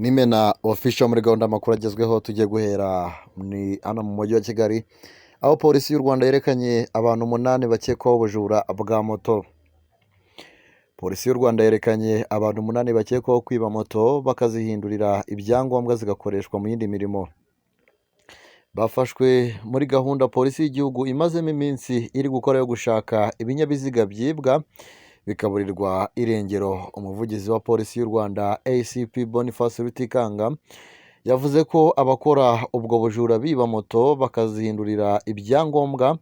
N'Imena Official muri gahunda y'amakuru agezweho. Tugiye guhera ni hano mu mujyi wa Kigali, aho Polisi y'u Rwanda yerekanye abantu umunani bakekwaho ubujura bwa moto. Polisi y'u Rwanda yerekanye abantu umunani bakekwaho kwiba moto, bakazihindurira ibyangombwa zigakoreshwa mu yindi mirimo. Bafashwe muri gahunda Polisi y'igihugu imazemo iminsi iri gukora yo gushaka ibinyabiziga byibwa bikaburirwa irengero. Umuvugizi wa Polisi y'u Rwanda, ACP Boniface Rutikanga, yavuze ko abakora ubwo bujura biba moto bakazihindurira ibyangombwa,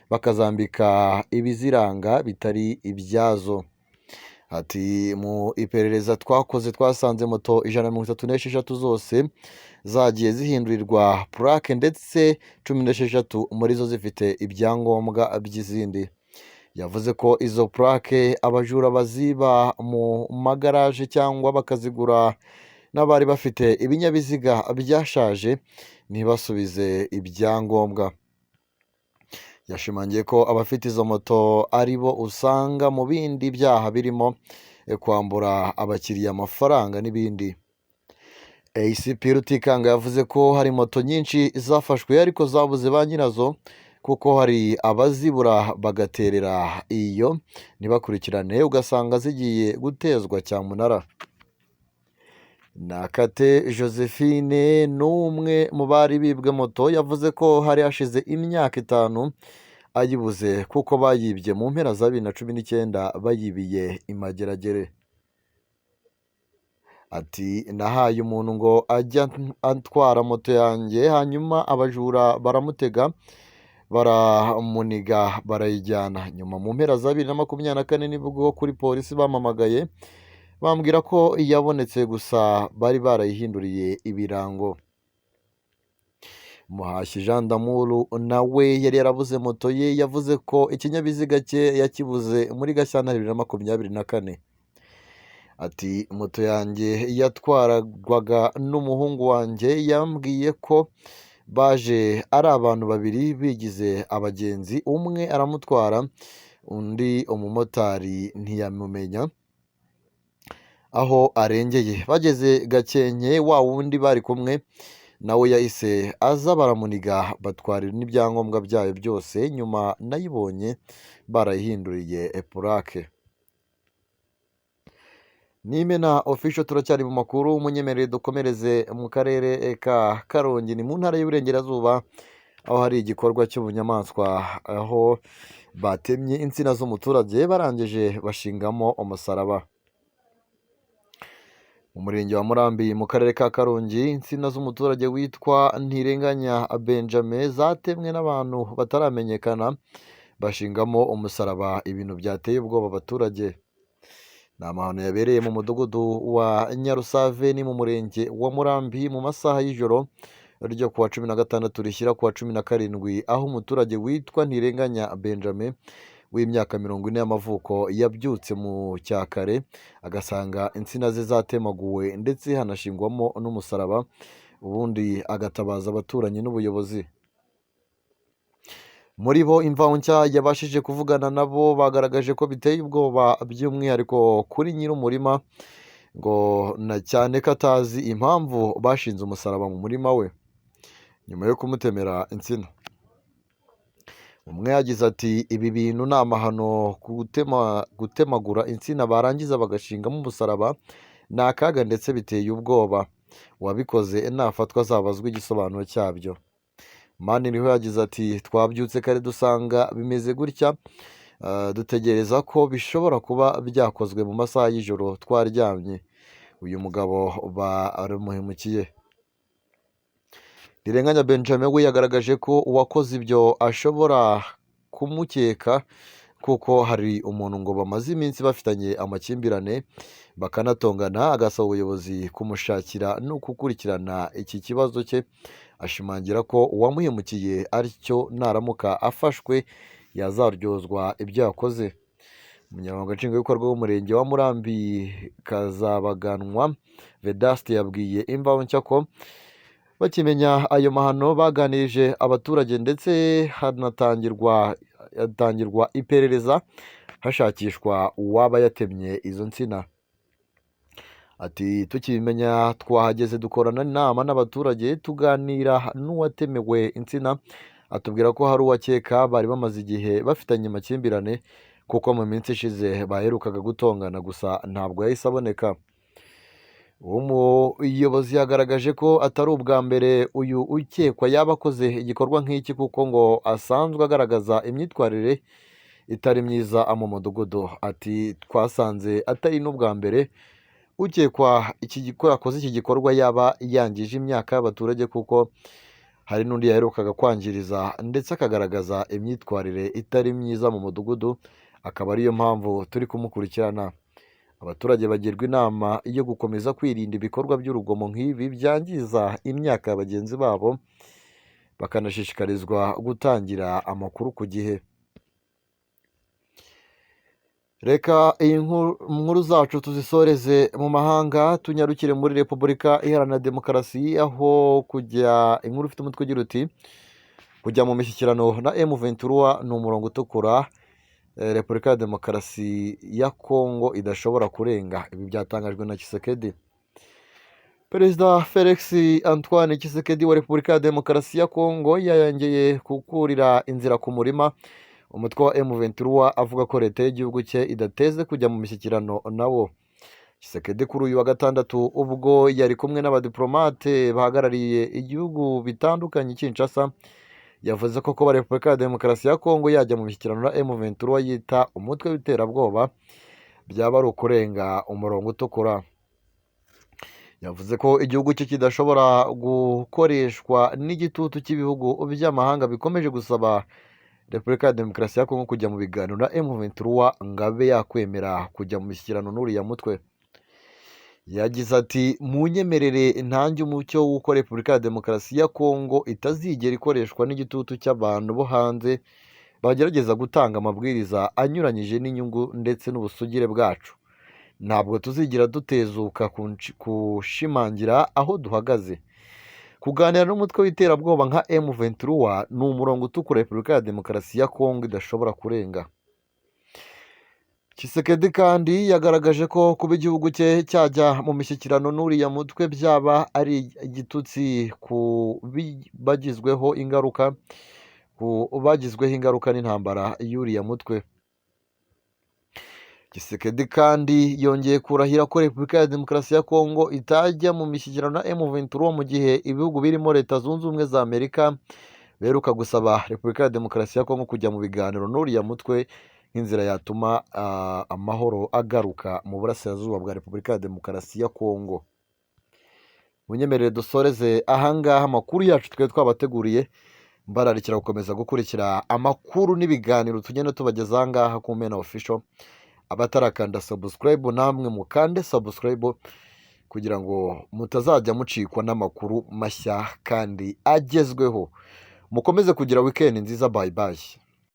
bakazambika ibiziranga bitari ibyazo. Ati: "Mu iperereza twakoze twasanze moto 136 zose zagiye zihindurirwa purake, ndetse 16 muri zo zifite ibyangombwa by'izindi." Yavuze ko izo purake abajura baziba mu magaraje cyangwa bakazigura n'abari bafite ibinyabiziga byashaje ntibasubize ibyangombwa. Yashimangiye ko abafite izo moto ari bo usanga mu bindi byaha birimo kwambura abakiriya amafaranga n'ibindi. ACP Rutikanga yavuze ko hari moto nyinshi zafashwe ariko zabuze ba nyirazo, kuko hari abazibura bagaterera iyo ntibakurikirane, ugasanga zigiye gutezwa cyamunara. Nakate Josephine ni umwe mu bari bibwe moto. Yavuze ko hari hashize imyaka 5 ayibuze, kuko bayibye mu mpera za 2019, bayibiye i Mageragere. Ati: "Nahaye umuntu ngo ajye atwara moto yanjye, hanyuma abajura baramutega, baramuniga, barayijyana. Nyuma mu mpera za 2024 nibwo kuri polisi bampamagaye bambwira ko yabonetse, gusa bari barayihinduriye ibirango." Muhashyi Jean D'amour nawe yari yarabuze moto ye. Yavuze ko ikinyabiziga cye yakibuze muri Gashyantare 2024. Ati: "Moto yanjye yatwarwaga n'umuhungu wanjye. Yambwiye ko baje ari abantu babiri bigize abagenzi, umwe aramutwara, undi umumotari ntiyamumenya aho arengeye. Bageze Gakenke, wa wundi bari kumwe nawe yahise aza, baramuniga, batwara n'ibyangombwa byayo byose. Nyuma nayibonye barayihinduriye purake." N'Imena Official, turacyari mu makuru. Munyemerere dukomereze mu karere ka Karongi, ni mu ntara y'Iburengerazuba, aho hari igikorwa cy'ubunyamaswa, aho batemye insina z'umuturage barangije bashingamo umusaraba. Mu murenge wa Murambi mu karere ka Karongi, insina z'umuturage witwa Ntirenganya Benjamin zatemwe n'abantu bataramenyekana, bashingamo umusaraba, ibintu byateye ubwoba abaturage. Ni amahano yabereye mu mudugudu wa Nyarusave, ni mu murenge wa Murambi, mu masaha y'ijoro ryo kuwa 16 rishyira kuwa 17, aho umuturage witwa Ntirenganya Benjamin w'imyaka 40 y'amavuko yabyutse mu cyakare agasanga insina ze zatemaguwe, ndetse hanashingwamo n'umusaraba, ubundi agatabaza abaturanyi n'ubuyobozi. Muri bo Imvaho Nshya yabashije kuvugana nabo bagaragaje ko biteye ubwoba, by'umwihariko kuri nyir'umurima, ngo na cyane ko atazi impamvu bashinze umusaraba mu murima we nyuma yo kumutemera insina. Umwe yagize ati: "Ibi bintu ni amahano. Gutemagura insina barangiza bagashingamo umusaraba ni akaga, ndetse biteye ubwoba. Uwabikoze nafatwa azabazwe igisobanuro cyabyo." Maniriho yagize ati: "Twabyutse kare dusanga bimeze gutya, dutegereza ko bishobora kuba byakozwe mu masaha y'ijoro twaryamye. Uyu mugabo baramuhemukiye." Ntirenganya Benjamin we yagaragaje ko uwakoze ibyo ashobora kumukeka, kuko hari umuntu ngo bamaze iminsi bafitanye amakimbirane bakanatongana, agasaba ubuyobozi kumushakira no gukurikirana iki kibazo cye. Ashimangira ko uwamuhemukiye atyo naramuka afashwe yazaryozwa ibyo yakoze. Umunyamabanga Nshingwabikorwa w'umurenge wa Murambi, Kazabaganwa Vedaste, yabwiye Imvaho Nshya ko bakimenya ayo mahano baganirije abaturage, ndetse hanatangirwa hatangirwa iperereza hashakishwa uwaba yatemye izo nsina. Ati tukibimenya twahageze dukorana inama n'abaturage, tuganira n'uwatemewe insina, atubwira ko hari uwakeka bari bamaze igihe bafitanye amakimbirane, kuko mu minsi ishize baherukaga gutongana, gusa ntabwo yahise aboneka. Umuyobozi yagaragaje ko atari ubwa mbere uyu ukekwa yaba akoze igikorwa nk'iki, kuko ngo asanzwe agaragaza imyitwarire itari myiza mu mudugudu. Ati twasanze atari n'ubwa mbere ukekwa ko yakoze iki gikorwa yaba yangije imyaka y'abaturage, kuko hari n'undi yaherukaga kwangiriza ndetse akagaragaza imyitwarire itari myiza mu mudugudu, akaba ariyo mpamvu turi kumukurikirana. Abaturage bagirwa inama yo gukomeza kwirinda ibikorwa by'urugomo nk'ibi byangiza imyaka ya bagenzi babo, bakanashishikarizwa gutangira amakuru ku gihe. Reka iyi nkuru zacu tuzisoreze mu mahanga, tunyarukire muri Repubulika Iharanira Demokarasi, aho kujya inkuru ifite umutwe ugira uti kujya mu mishyikirano na M23 ni umurongo utukura Repubulika ya Demokarasi ya Kongo idashobora kurenga. Ibi byatangajwe na Tshisekedi. Perezida Felix Antoine Tshisekedi wa Repubulika ya Demokarasi ya Kongo yayongeye gukurira inzira ku murima umutwe wa M23, avuga ko leta y'igihugu cye idateze kujya mu mishyikirano nawo. Tshisekedi kuri uyu wa gatandatu ubwo yari kumwe n'abadiplomate bahagarariye igihugu bitandukanye i Kinshasa, yavuze ko kuba Repubulika ya Demokarasi ya Kongo yajya mu mishyikirano na M23 yita umutwe w'iterabwoba byaba ari ukurenga umurongo utukura. Yavuze ko igihugu cye kidashobora gukoreshwa n'igitutu cy'ibihugu by'amahanga bikomeje gusaba Repubulika ya Demokarasi ya Kongo kujya mu biganiro na M23 ngo abe yakwemera kujya mu mishyikirano n'uriya mutwe. Yagize ati munyemerere ntange umucyo w'uko Repubulika ya Demokarasi ya Kongo itazigera ikoreshwa n'igitutu cy'abantu bo hanze bagerageza gutanga amabwiriza anyuranyije n'inyungu ndetse n'ubusugire bwacu. Ntabwo tuzigira dutezuka gushimangira aho duhagaze. Kuganira n'umutwe w'iterabwoba nka M23 ni umurongo utukura Repubulika ya Demokarasi ya Kongo idashobora kurenga. Tshisekedi kandi yagaragaje ko kuba igihugu cye cyajya mu mishyikirano n'uriya mutwe byaba ari igitutsi ku bagizweho ingaruka n'intambara y'uriya mutwe. Tshisekedi kandi yongeye kurahira ko Repubulika ya Demokarasi ya Kongo itajya mu mishyikirano na M23 mu gihe ibihugu birimo Leta Zunze Ubumwe za Amerika beruka gusaba Repubulika ya Demokarasi ya Kongo kujya mu biganiro n'uriya mutwe nk'inzira yatuma amahoro agaruka mu burasirazuba bwa Repubulika ya Demokarasi ya Kongo. Munyemerere dusoreze ahangaha amakuru yacu twari twabateguriye, mbararikira gukomeza gukurikira amakuru n'ibiganiro tugenda tubageza ahangaha ku Mena Official. Abatarakanda subscribe namwe mukande subscribe kugira ngo mutazajya mucikwa n'amakuru mashya kandi agezweho. Mukomeze kugira weekend nziza, bye bye.